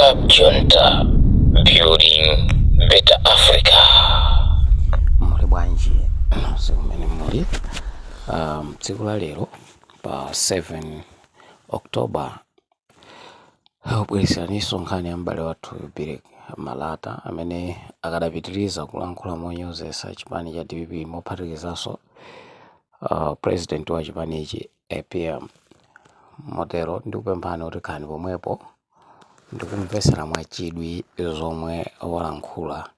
Club Junta, building better Africa. Muli bwanji nonse kumene muli? Tsiku la lero pa 7 October kubwereseraninso nkhani ya m'bale wathu Billy Malata amene akadapitiriza kulankhula monyozesa chipani cha DPP, mophatikizanso president wa chipanichi APM. Motero ndikupemphani kuti khani pomwepo ndikumvesera mwachidwi zomwe walankhula,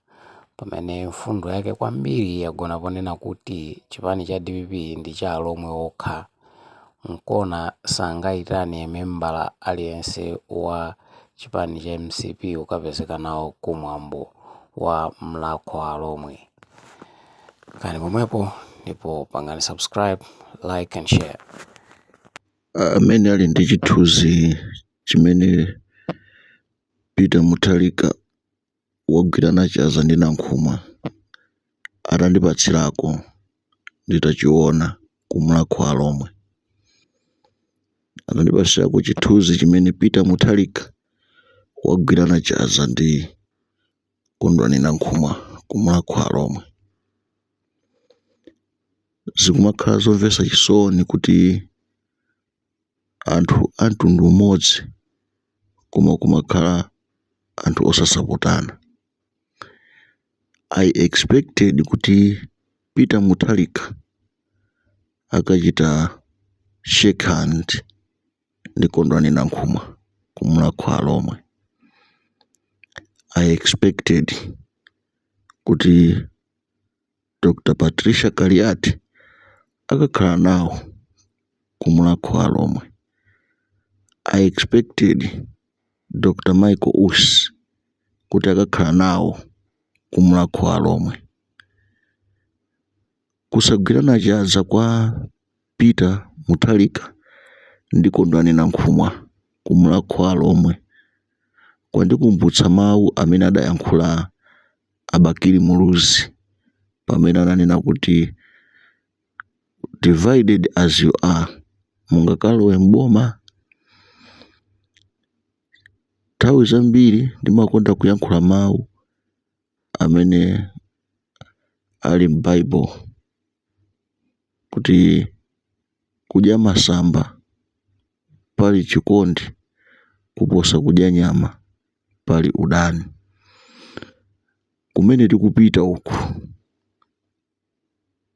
pamene mfundo yake kwambiri yagona ponena kuti chipani cha DPP ndi cha Alomwe okha, nkona sangayitane membala aliyense wa chipani cha MCP ukapezeka nawo kumwambo wa Mlakho wa Alomwe. Kani pomwepo ndipo pangani subscribe, like and share. Amene ali ndi chithunzi chimene Peter Mutharika wagwirana chanza ndi Nankhumwa atandipatsirako nditachiona ku Mlakho Alomwe, atandipatsirako chithunzi chimene Peter Mutharika wagwirana chanza ndi Kondwani Nankhumwa ku Mlakho Alomwe, zikumakhala zomvetsa chisoni kuti anthu a mtundu umodzi koma kumakhala anthu osasapotana. I expected kuti Peter Mutharika akachita shake hand ndi Kondwani Nankhumwa ku Mlakho Alomwe. I expected kuti Dr Patricia Kaliati akakhala nawo ku Mlakho Alomwe. I expected Dr Michael Usi kuti akakhala nawo ku Mlakho Alomwe. Kusagwirana chanza kwa Peter Mutharika ndi Kondwani Nankhumwa ku Mlakho Alomwe kwandikumbutsa mawu amene adayankhula a Bakili Muluzi pamene ananena kuti, "Divided as you are, mungakalowe mboma?" Nthawi zambiri ndimakonda kuyankhula mawu amene ali m'Bible kuti kudya masamba pali chikondi kuposa kudya nyama pali udani. Kumene tikupita uku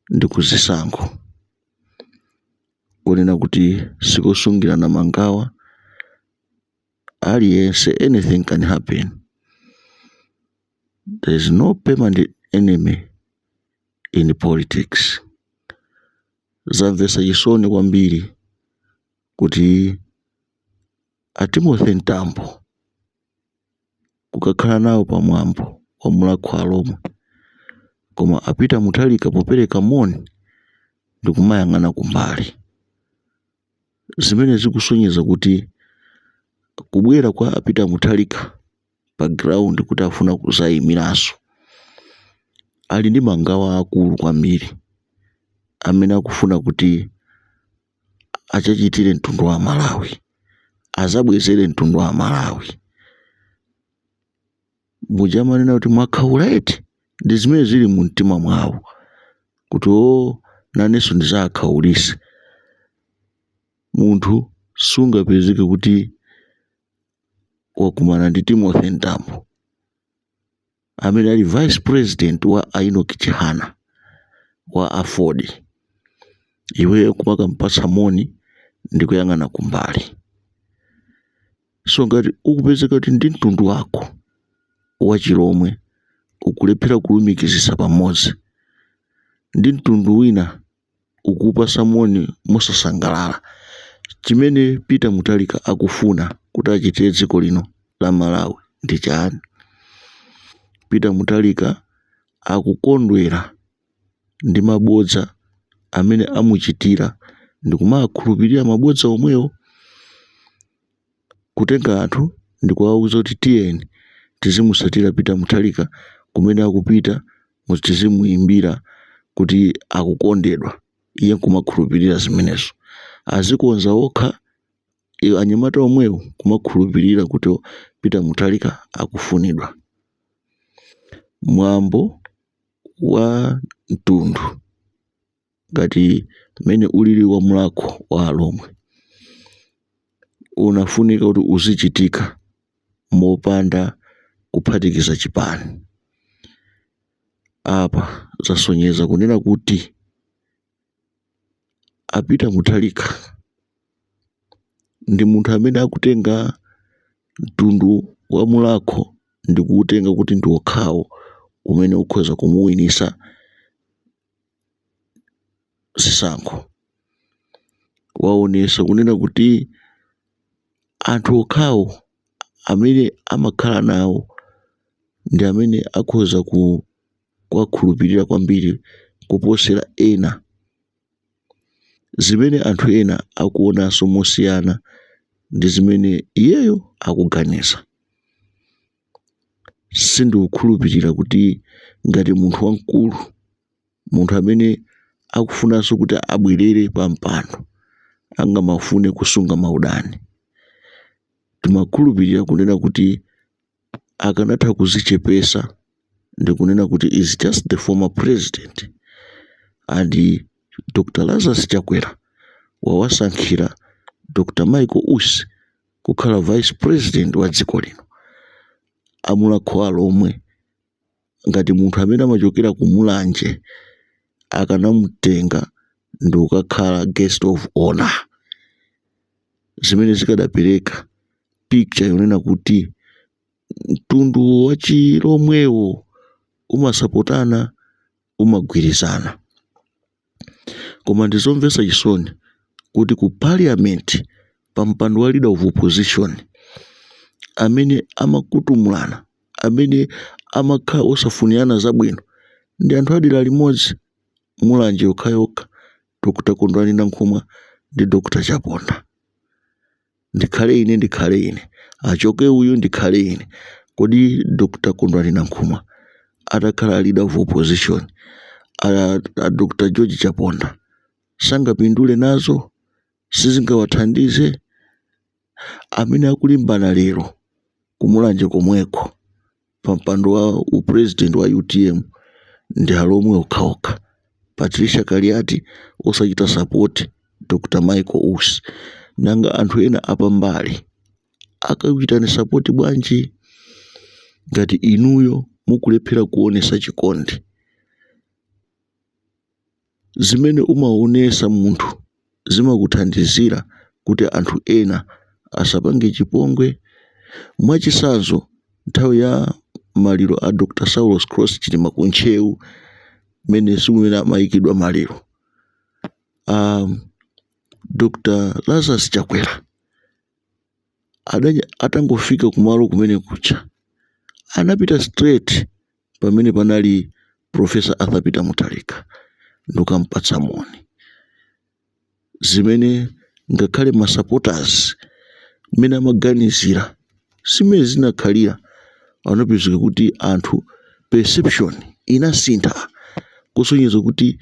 ndi kuzisankho, kunena kuti sikosungirana mangawa aliyense. Anything can happen. There is no permanent enemy in politics. Zamvetsa chisoni kwambiri kuti a Timothy Mtambo kukakhala nawo pamwambo wa Mlakho Alomwe, koma a Peter Mutharika popereka moni ndikumayang'ana kumbali, zimene zikusonyeza kuti kubwera kwa a Peter Mutharika pa ground kuti afuna kuzayimiranso, ali ndi mangawa akulu kwambiri amene akufuna kuti achachitire mtundu wa Malawi, azabwezere mtundu wa Malawi. Muja amanena kuti mwakhaula eti, ndi zimene zili mu mtima mwawo kuti o, nanenso ndizakhaulise. Munthu sungapezeke kuti wakumana ndi Timothy Mtambo amene ali vice president wa Enoch Chihana wa AFORD, iweyo kumakampatsa moni ndi kuyang'ana kumbali. So ngati ukupezeka kuti ndi mtundu wako wachilomwe ukulephera kulumikizisa pamodzi, ndi mtundu wina ukupasa moni mosasangalala, chimene Peter Mutharika akufuna kuti achitire dziko lino la Malawi ndi chani? Peter Mutharika akukondwera ndi mabodza amene amuchitira ndikumakhulupirira mabodza omwewo, kutenga anthu ndikuwawuza kuti tiyeni tizimusatira Peter Mutharika kumene akupita, tizimuyimbira kuti akukondedwa, iye nkumakhulupirira zimenezo. Azikonza okha. Iyo anyamata omwewo kumakhulupirira kuti Peter Mutharika akufunidwa. Mwambo wa mtundu ngati mmene ulili wa Mulhako wa Alomwe unafunika kuti uzichitika mopanda kuphatikiza chipani. Apa zasonyeza kunena kuti a Peter Mutharika ndi munthu amene akutenga mtundu wa Mulhako ndi kuutenga kuti ndi okhawo umene ukhoza kumuwinisa zisankho. Waonesa kunena kuti anthu okhawo amene amakhala nawo ndi amene akhoza kuwakhulupirira kwambiri kuposera ena, zimene anthu ena akuonanso mosiyana ndi zimene iyeyo akuganiza. Sindikukhulupirira kuti ngati munthu wamkulu, munthu amene akufunanso kuti abwerere pa mpando, angamafune kusunga maudani. Timakhulupirira kunena kuti akanatha kuzichepesa ndi kunena kuti is just the former president and Dr Lazarus Chakwera wawasankhira Dr Michael Usi kukhala vice president wa dziko lino. A Mulhako Alomwe ngati munthu amene amachokera ku Mulanje akanamutenga ndi kukakhala guest of honor, zimene zikadapereka picture yonena kuti mtundu wa Chilomwewo umasapotana, umagwirizana. Koma ndizomvetsa chisoni kuti ku parliament, pa mpando wa leader of opposition, amene amakutumulana, amene amakhala osafunirana zabwino, ndi anthu adera limodzi, Mulanje yokhayokha, Dr Kondwani Nankhumwa ndi Dr Chaponda. Ndikhale ine, ndikhale ine, achoke uyu, ndikhale ine. Kodi Dr Kondwani Nankhumwa atakhala leader of opposition, a Dr George Chaponda sangapindule nazo? Sizingawathandize? Amene akulimbana lero kumulanje komweko pa mpando wa upresident wa UTM ndi Alomwe okhaokha. Patricia Kaliati osachita support Dr Michael Usi, nanga anthu ena apambali akakuchitani support bwanji ngati inuyo mukulephera kuonesa chikondi? Zimene umaonesa munthu zimakuthandizira kuti anthu ena asapange chipongwe. Mwachitsanzo, nthawi ya maliro a Dr Saulos Cross Chilima ku Ntcheu, mmene sikumene amayikidwa maliro, Dr Lazarus Chakwera atangofika kumalo kumene kucha, anapita straight pamene panali Professor Arthur Peter Mutharika ndikukampatsa moni, zimene ngakhale ma supporters mmene amaganizira simene zinakhalira. Anapezeka kuti anthu perception inasintha, kusonyeza kuti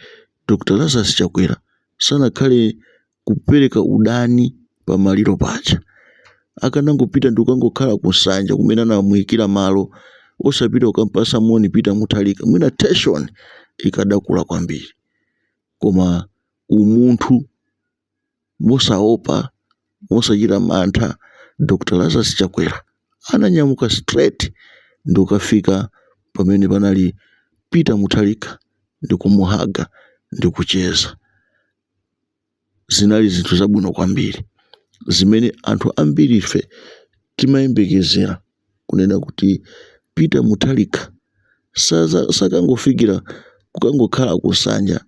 Dr Lazarus Chakwera sanakhale kupereka udani pamaliro paja. Akanangopita ndi kukangokhala kusanja kumene anamuyikira malo, osapita kukampasa moni Peter Mutharika, mwina tension ikadakula kwambiri. Koma umunthu, mosaopa, mosachita mantha, Dr Lazarus Chakwera ananyamuka straight ndi kukafika pamene panali Peter Mutharika ndi kumuhaga ndi kucheza. Zinali zinthu zabwino kwambiri zimene anthu ambiri ife timayembekezera kunena kuti Peter Mutharika sakangofikira kukangokhala kusanja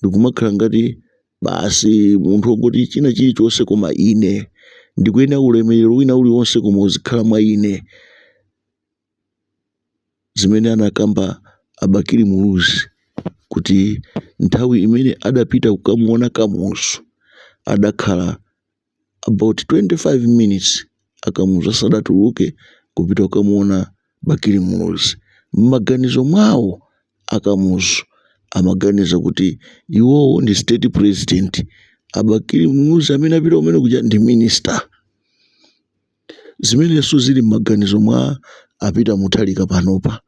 ndikumakhala ngati basi munthu wongoti china chilichonse koma ine ndikuyenda, ulemerero wina uliwonse koma uzikhala mwa ine, zimene anakamba a Bakili Muluzi kuti nthawi imene adapita kukamuona Kamuzu adakhala about 25 minutes aKamuzu asadatuluke kupita kukamuona Bakili Muluzi. M'maganizo mwawo aKamuzu amaganiza kuti iwowo ndi state president, aBakili Muluzi amene apita kumene kuja ndi minister. Zimenenso zili m'maganizo mwa a Peter Mutharika panopa,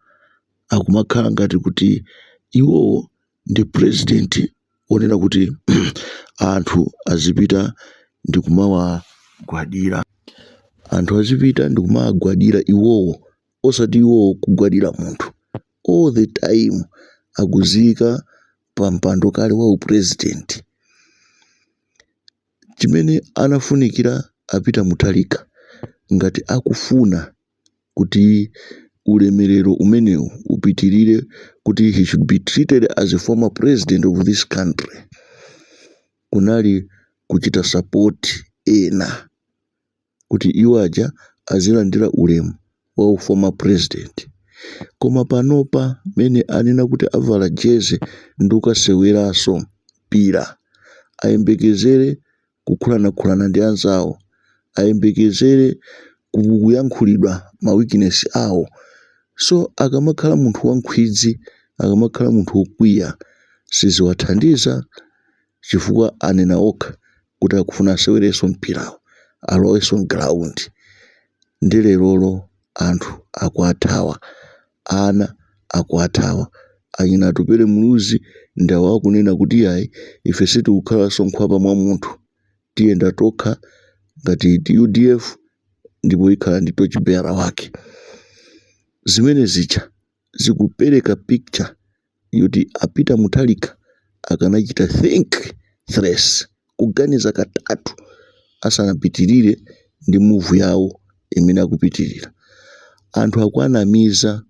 akumakhala ngati kuti iwowo ndi president wonena kuti anthu azipita ndi kumawagwadira, anthu azipita ndi kumawagwadira iwowo, osati iwowo kugwadira munthu. All the time akuziyika pa mpando kale wa upresident. Chimene anafunikira a Peter Mutharika, ngati akufuna kuti ulemerero umenewu upitirire, kuti he should be treated as a former president of this country, kunali kuchita support ena kuti iwo aja azilandira ulemu wa former president. Koma panopa mene anena kuti avala jezi ndi kukaseweranso mpira, ayembekezere kukhulanakhulana ndi anzawo, ayembekezere kuyankhulidwa ma weakness awo. So akamakhala munthu wankhwidzi, akamakhala munthu wokwiya, siziwathandiza, chifukwa anena okha kuti akufuna asewerenso mpirawo, alowenso mground. Ndi lerolo anthu akuathawa, ana akuathawa, achina Atupele Muluzi ndawo akunena kuti yayi, ife sitikukhalanso nkhwapa mwa munthu, tiyenda tokha ngati UDF, ndipo ikhala ndi torchbearer wake. Zimene zija zikupereka picture yoti a Peter Mutharika akanachita think thrice, kuganiza katatu asanapitirire ndi move yawo imene akupitirira. Anthu akuanamiza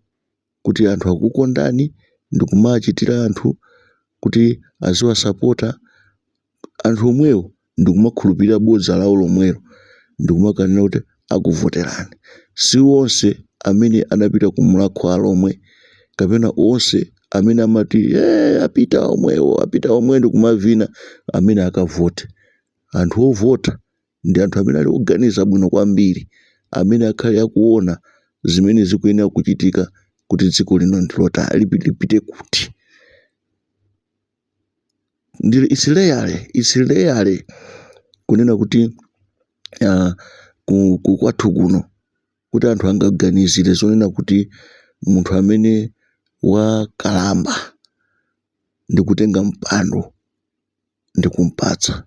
kuti anthu akukondani, ndikumachitira anthu kuti aziwasapota, anthu omwewo ndikumakhulupirira bodza lawo lomwelo, ndikumakanena kuti akuvoterani. Si onse amene anapita ku Mulhako Alomwe kapena onse amene amati, "Hey, apita omwewo, apita omwewo," ndikumavina amene akavote. Anthu ovota ndi anthu amene ali oganiza bwino kwambiri, amene akhale akuona zimene zikuyenera kuchitika kuti dziko lino ndilota lipite kuti. Ndili it's rarely kunena kuti ku kwathu kuno kuti anthu angaganizire zonena kuti munthu amene wakalamba ndikutenga mpando ndikumpatsa.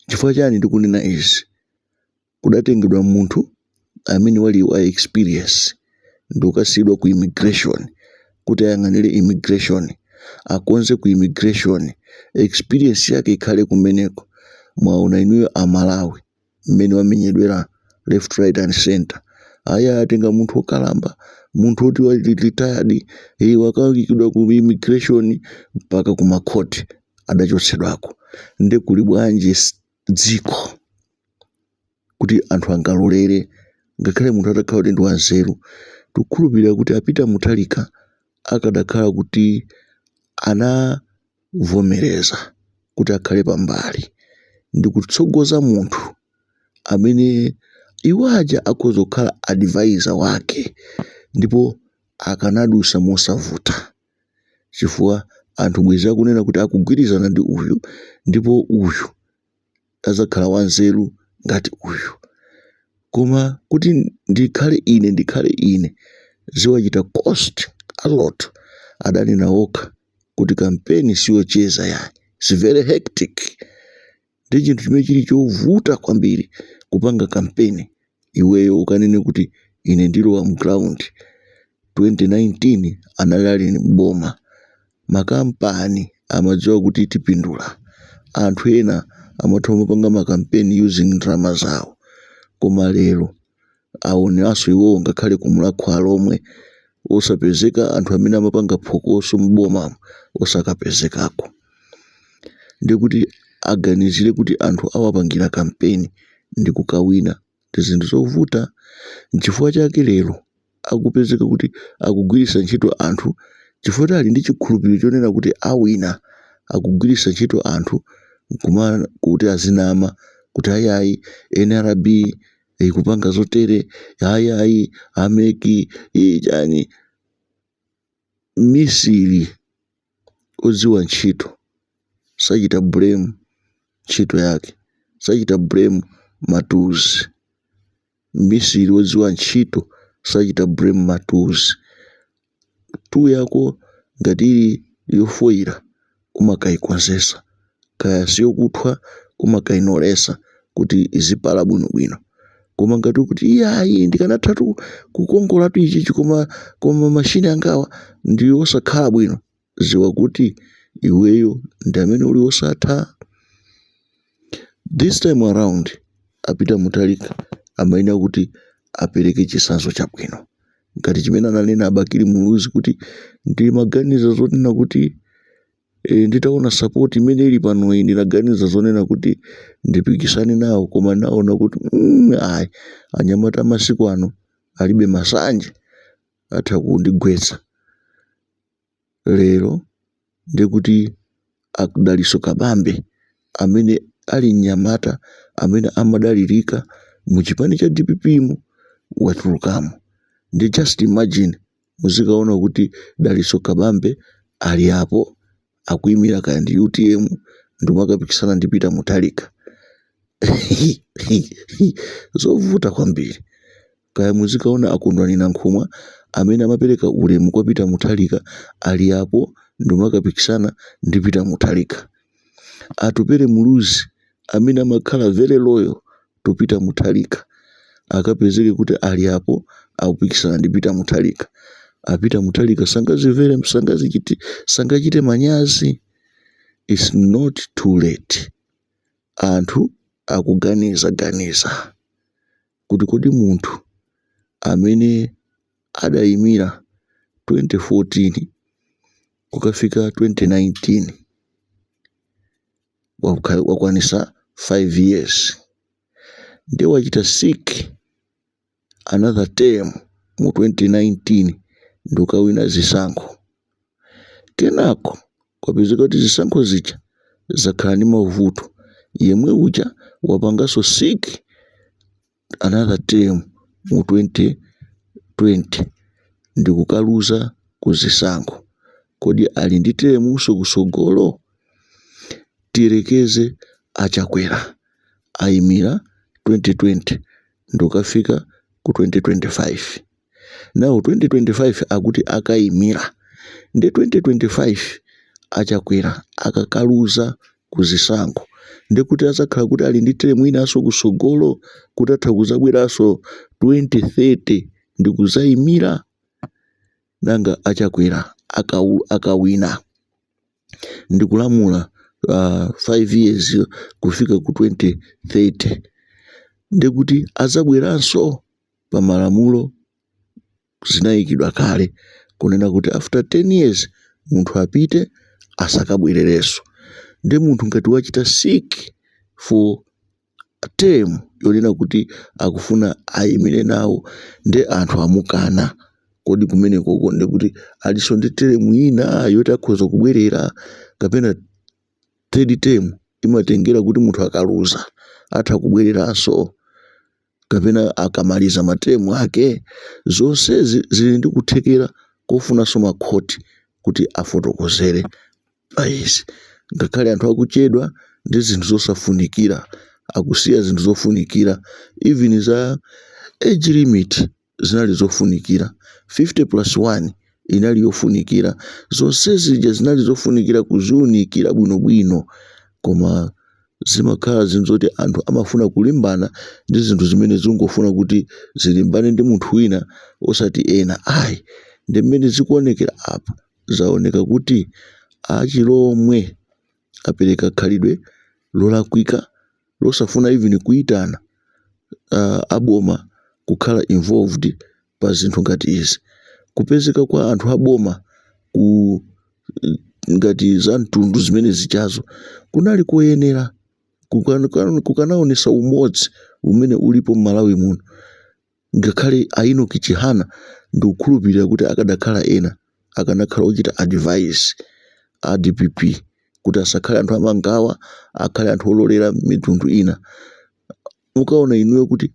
Chifukwa chani ndikunena izi? Kudatengedwa munthu amene wali wa experience ndikukasiyidwa ku immigration kuti ayang'anire immigration, akonze ku immigration, experience yake ikhale kumeneko. Mwaona inuyo Amalawi mmene wamenyedwera left, right and center. Aya, atenga munthu wokalamba, munthu woti wali retired, wakayikidwa ku immigration, mpaka ku makhoti adachotsedwako. Nde kuli bwanji dziko kuti anthu angalolere, ngakhale munthu atakhala kuti ndi wanzeru? Tikukhulupirira kuti a Peter Mutharika akadakhala kuti anavomereza kuti akhale pambali ndi kutsogoza munthu amene iwo aja akhoza kukhala advisor wake, ndipo akanadusa mosavuta, chifukwa anthu bwezi akunena kuti akugwirizana ndi uyu, ndipo uyu azakhala wanzeru ngati uyu. Koma kuti ndikhale ine, ndikhale ine, ziwachita cost a lot. Adanena okha kuti kampeni siyocheza yayi, it's very hectic, ndi chinthu chimene chili chovuta kwambiri kupanga kampeni. Iweyo ukanene kuti ine ndilowa mground, 2019 anali ali mboma, makampani amadziwa kuti tipindula, anthu ena amatha kumapanga makampeni using ndalama zawo. Koma lero aoneranso iwowo, ngakhale ku Mulhako Alomwe osapezeka, anthu amene amapanga phokoso mbomamo osakapezekako, ndikuti aganizire kuti anthu awapangira kampeni ndi kukawina ndi zinthu zovuta. Nchifukwa chake lero akupezeka kuti akugwiritsa ntchito anthu, chifukwa kuti ali ndi chikhulupiriro chonena kuti awina. Akugwiritsa ntchito anthu kuma kuti azinama kuti ayayi, NRB ikupanga zotere, ayayi, a MEC chani. Misiri odziwa ntchito sachita blame ntchito yake, sachita blame ma tools. Mmisiri wodziwa ntchito sachita blame ma tools. Tool yako ngati ili yofoyira, umakayikonzesa, kaya siyokuthwa, umakayinolesa kuti izipala bwinobwino. Koma ngati ukuti, "Iyayi, ndikanathatu kukongolatu ichichi, koma mashini angawa ndi osakhala bwino," ziwa kuti iweyo ndi amene uli osatha. This time around, a Peter Mutharika amayenera kuti apereke chitsanzo chabwino, ngati chimene ananena a Bakili Muluzi kuti, "Ndimaganiza zonena kuti nditaona support imene ili pano iyi, ndinaganiza zonena kuti ndipikisane nawo, koma naona kuti ayi, anyamata masiku ano alibe masanje, atha kundigwetsa." Lero ndikuti a Dalitso Kabambe, amene ali mnyamata amene amadalirika mu chipani cha DPP mu, watulukamo. Ndi just imagine, muzikaona kuti Dalitso Kabambe ali apo akuyimira kaya ndi UTM, ndimakapikisana ndi Peter Mutharika. Zovuta kwambiri. Kaya muzikaona a Kondwani Nankhumwa, amene amapereka ulemu kwa Peter Mutharika, ali apo ndimakapikisana ndi Peter Mutharika. Atupele Muluzi, amene amakhala very loyal to Peter Mutharika, akapezeke kuti ali apo akupikisana ndi Peter Mutharika. A Peter Mutharika sangazimvere, sangazichite, sangachite manyazi? It's not too late. Anthu akuganiza ganiza kuti kodi munthu amene adayimira 2014 kukafika 2019, wakwanisa 5 years, ndiye wachita seek another term mu 2019 ndikukawina zisankho, kenako kwapezeka kuti zisankho zija zakhala ndi mavuto, yemwe uja wapanganso seek another term mu 2020 ndikukaluza ku zisankho, kodi ali ndi term-nso kusogolo? Tiyerekeze a Chakwera ayimira 2020 ndikukafika ku 2025. Now 2025 akuti akayimira, ndi 2025 a Chakwera akakaluza ku zisankho, ndikuti azakhala kuti ali ndi term inanso kusogolo, kuti atha kuzabweranso 2030 ndikuzayimira? Nanga a Chakwera akawina ndikulamula 5 years kufika ku 2030, ndikuti azabweranso? Pa malamulo zinayikidwa kale kunena kuti after 10 years munthu apite, asakabwererenso. Ndi munthu ngati wachita seek for term yonena kuti akufuna ayimire nawo, ndi anthu amukana, kodi kumenekoko ndikuti alinso ndi term ina yoti akhoza kubwerera, kapena third term imatengera kuti munthu akaluza atha kubwereranso, kapena akamaliza ma term ake? Zonsezi zili ndi kuthekera kofunanso makhoti kuti afotokozere pa izi. Ngakhale anthu akuchedwa ndi zinthu zosafunikira, akusiya zinthu zofunikira. Even za age limit zinali zofunikira, 50 plus 1 inali yofunikira, zonse zija zinali zofunikira kuziunikira bwinobwino, koma zimakhala zinthu zoti anthu amafuna kulimbana ndi zinthu zimene zingofuna kuti zilimbane ndi munthu wina, osati ena ayi. Ndi mmene zikuonekera apa, zaoneka kuti achilomwe apereka khalidwe lolakwika losafuna even kuyitana aboma kukhala involved pa zinthu ngati izi. Kupezeka kwa anthu aboma ku ngati za mtundu zimene zichazo kunali koyenera, kukanaonesa umodzi umene ulipo m'Malawi muno. Ngakhale a Enoch Chihana, ndikukhulupirira kuti akadakhala ena akanakhala ochita advise a DPP kuti asakhale anthu amangawa, akhale anthu ololera mitundu ina. Mukaona inuyo kuti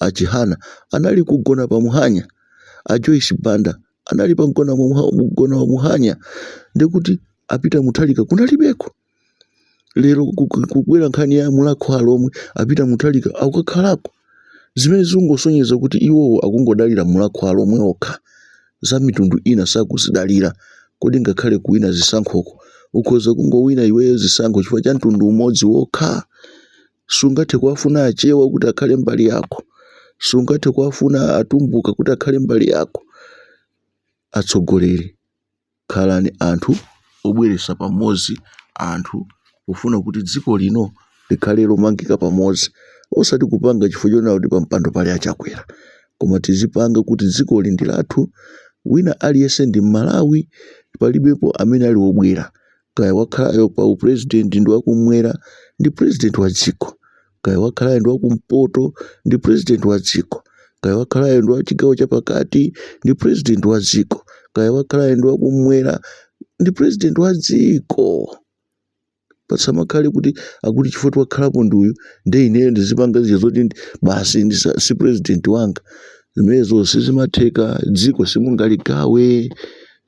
a Chihana anali kugona pa Muhanya, a Joyce Banda anali pa mgona wa Muhanya, ndikuti a Peter Mutharika kunalibeko. Lero kubwera nkhani ya Mulhako Alomwe, a Peter Mutharika akukakhalako. Zimene zikungosonyeza kuti iwowo akungodalira mulakho alomwe okha, za mitundu ina sakuzidalira. Kodi ngakhale kuwina zisankhoko, ukhoza kungowina iweyo zisankho chifukwa cha mtundu umodzi wokha? Sungathe kuwafuna Achewa kuti akhale mbali yako, sungathe kuwafuna Atumbuka kuti akhale mbali yako. Atsogoleri, khalani anthu obweretsa pamodzi anthu pofuna kuti dziko lino likhale lomangika pamodzi, osati kupanga chifukwa chonena kuti pampando pali Achakwera, koma tizipanga kuti dzikoli ndi lathu, wina aliyense ndi Mmalawi, palibepo amene ali wobwera. Kaya wakhalayo pa upresident ndi wakumwera, ndi president wa dziko. Kaya wakhalayo ndi wakumpoto, ndi president wa dziko. Kaya wakhalayo ndi wa chigawo chapakati, ndi president wa dziko. Kaya wakhalayo ndi wakumwera, ndi president wa dziko. Pasamakhale kuti akuti chifukwa wakhalapo ndi uyu, nde ineyo ndizipanga zija zoti basi si president wanga. Zimenezo sizimatheka. Dziko simungaligawe,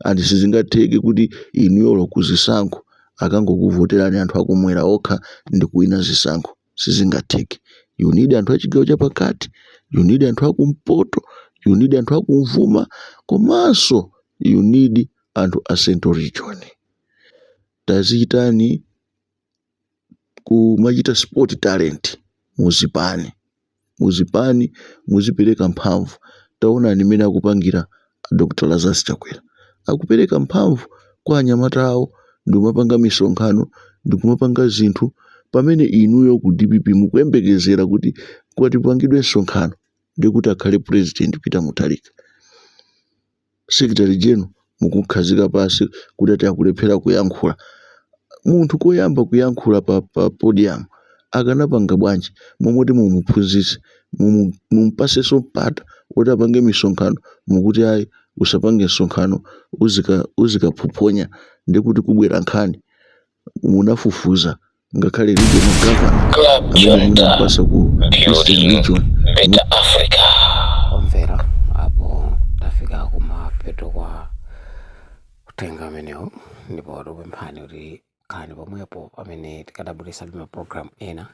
and sizingatheke kuti inuyo kuzisankho akangokuvoterani anthu akumwera okha ndi kuwina zisankho. Sizingatheke. You need anthu achigawo chapakati, you need anthu akumpoto, you need anthu akumvuma, komanso you need anthu a Central Region. Tazichitani kumachita spot talent muzipani, muzipani muzipereka mphamvu. Taonani imene akupangira Dr Lazarus Chakwera, akupereka mphamvu kwa anyamata awo ndikumapanga misonkhano, ndikumapanga zinthu, pamene inuyo ku DPP mukuyembekezera kuti kwati pangidwe msonkhano ndikuti akhale President Peter Mutharika. Secretary General mukukhazika pasi kuti ati akulephera kuyankhula. Munthu koyamba kuyankhula pa podium akanapanga bwanji? Momoti mumuphunzitse, mumupasenso mpata kuti apange misonkhano, mukuti ayi, usapange msonkhano, uzikaphophonya, ndikuti kubwera nkhani. Munafufuza ngakhale regional governor Club amene Junta, munampasa ku Eastern building Region. better Africa. Omvera, apo tafika kumapeto kwa kutenga amenewo, ndipo tikupemphani kuti khalani pomwepo pamene tikadabwitsa ndi mapulogalamu ena.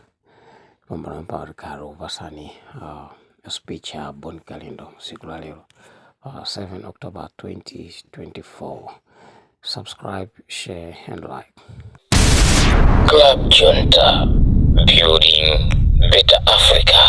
Pambana tikhala tikupasani speech ya Bon Kalindo tsiku la lero, 7 October 2024. Subscribe, share and like. Club Junta, building better Africa.